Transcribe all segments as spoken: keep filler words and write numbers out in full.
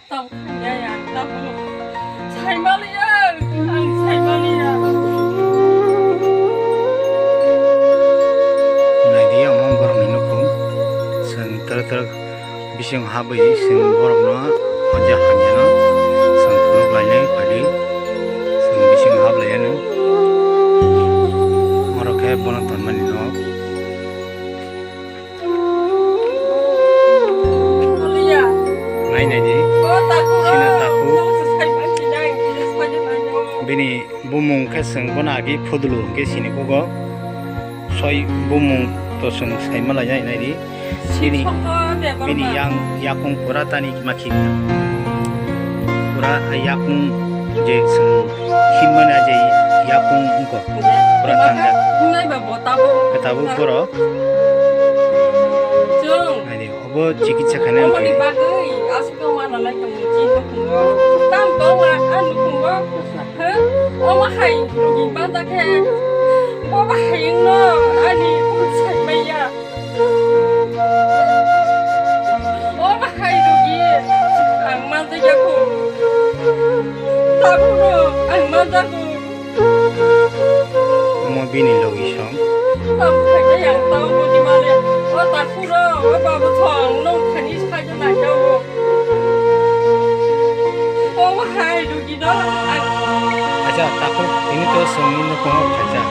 Tamo khainai ang tamo. Saimaliya, ang saimaliya. Naidi, omo borokni nukhung. Chwng twrwk twrwk bising habwi chwng borokno hojya hamyano chwng phunuk lainai phaidi. Chwng bising hablaiano. Oro khe bono tonmani nok. Nai nai di. Sina takhuk. Bini bumung khe chwng bono agi Phudulu hwnkhe sini kugo. Soi bumung to chwng saima lainai nai di. Bini, bini yang yakung pura tani makhi. Pura yakung je chwng himmani je yakung wngkha. Pura tangjak. Tabuk borok. Chwng. Naidi, obo chikitsa khainai. Omoni bagwi aswk mana lai tong chini nukhungo. Tam tong la a nukhungo. He? Omo hai rugi banja khe. Bo bahai wngno ani kuk sai maya. Omo hai rugi ang manja ya kho. Tabukno ang manja kho. Omo bini logi song. Tam khaikhe ang tamo budi male. O takhuro, o babu thong, nong thani sakhe naikhe o. Omo hai rugi no. Acha, takhuk, tini to songni nukhungo khaijak.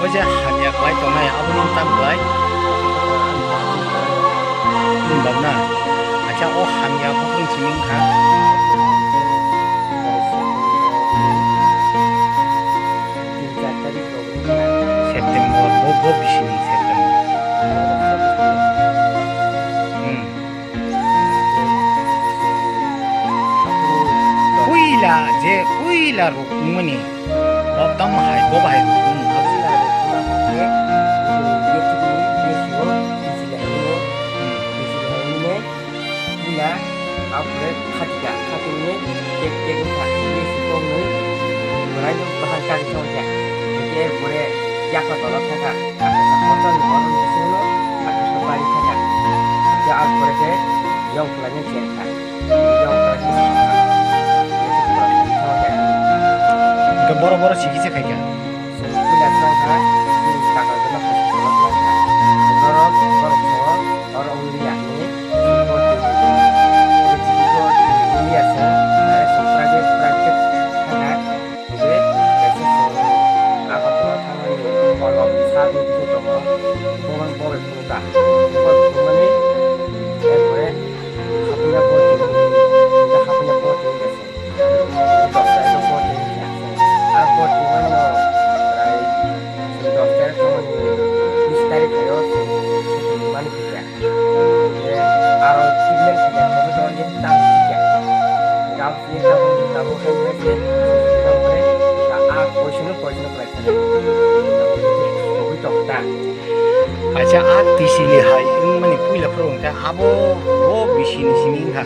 O je hamya khlai tongnai, aboni tam khlai. Bini babna. Acha, o hamya buphang simi wngkha. September, bo, bo bisini September. Hmm. Puila je, puila rukmani. Bo tam hai, bo hai rukmani. Hmm. Puila, apre khatika, khatingni tek tek wngkha, bini siko wngnwi, borai no bahai kari thangkha, hwnkhe pore yakha tola thangkha, akasa kotor ni borom bisingno, akasa bari thangkha, hwnkhe apore khe yong khlaina chengkha, yong khlai khe sakha, hwnkhe borok borok sikisa khaikha. Chwng puila tlang kha, chini takal gwnang hai se tongma tlang kha. Norok borok tongo, oro wng liya hinwi chini bo twi. Chini bo twi wng liya se, nare se private, private thangkha. Hwnkhe kaisa chwng Agartala thangmani kolom sa dui khe tongo. Bo man bo bai phunukha. Bo phunukmani, erpore hapina bo twi, hapina bo twi khe se. Dosta eko voting khe. Ar voting mano prai dosta eko mani bis tarikh khaio mani khaikha. Hwnkhe aro treatment khaikha, khaikhe to ye tam khaikha. Gam ye tam, tam khaikha se, tam khe ta a poison, poison khlai khaikha. Tam khe sogwi tong ta. Acha, a tisili hai wngmani puila phuru wngkha, abo bo bisini simi wngkha.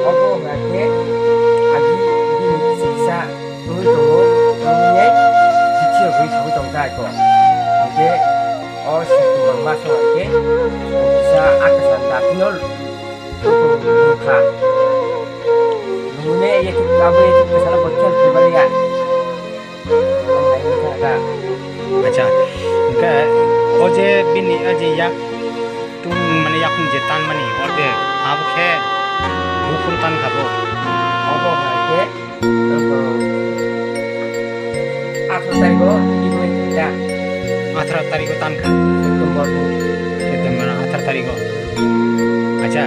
Obo wngkha khe agi bini kisa wngwi tongo, wngwi nai bithi rogwi thangwi tong kha aiko. Hwnkhe o September maso hwnkhe kisa akasa dapino wngkha. Wngwi nai yathek abo yathek kasalo bo khel khaibaliya. Acha, hwnkhe o je bini o je yak tung mane yakung je tan mani orde abo khe buphuru tan kha bo. Obo hai khe, obo, atharo tarikh o tibini ta. Atharo tarikh o tan kha. September ni. September atharo tarikh o. Acha,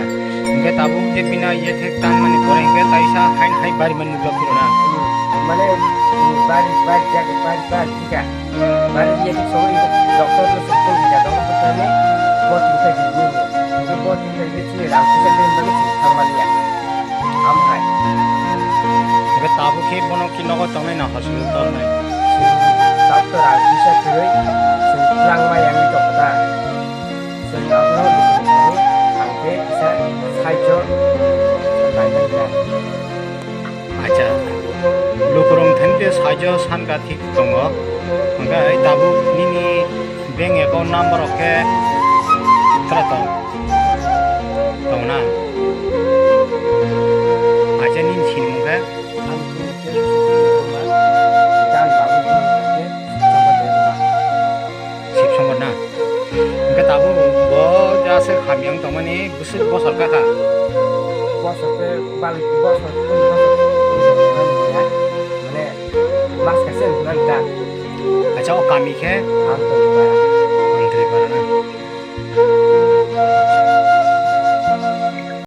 hwnkhe tabuk je bina ye thek tan mani pore hwnkhe taisa hain hai bari mani nukjak phuru na. Hmm. Mane, hmm, bari, bari jak, bari, bari thika. Bari ye thek sogwi doctor no sukung thika, doctor no sukung ni bo tin thai di ni. Hwnkhe bo tin thai di chini rang puisa ten bagwi chini thang mani ya. Am hai. Hwnkhe tabuk khe bono ki nogo tongnai na hospital tongnai? Chini doctor rang puisa kwrwi, chini twlang ma yang ni tong kha. Chwng abono lukurok thani ang khe kisa saijo lainai kha. Acha, lukurok thani tei saijo sanka thik tongo. Hwnkhe tabuk nini bank account number rok khe kwra tong, tong na? Sir, hamyang tongmani bwswk bosor kakha? Bosor khe balik bosor, bosor, mane mas kaisa wngkha ta. Acha, o kami khe? Amtwipara. Amtwipara na?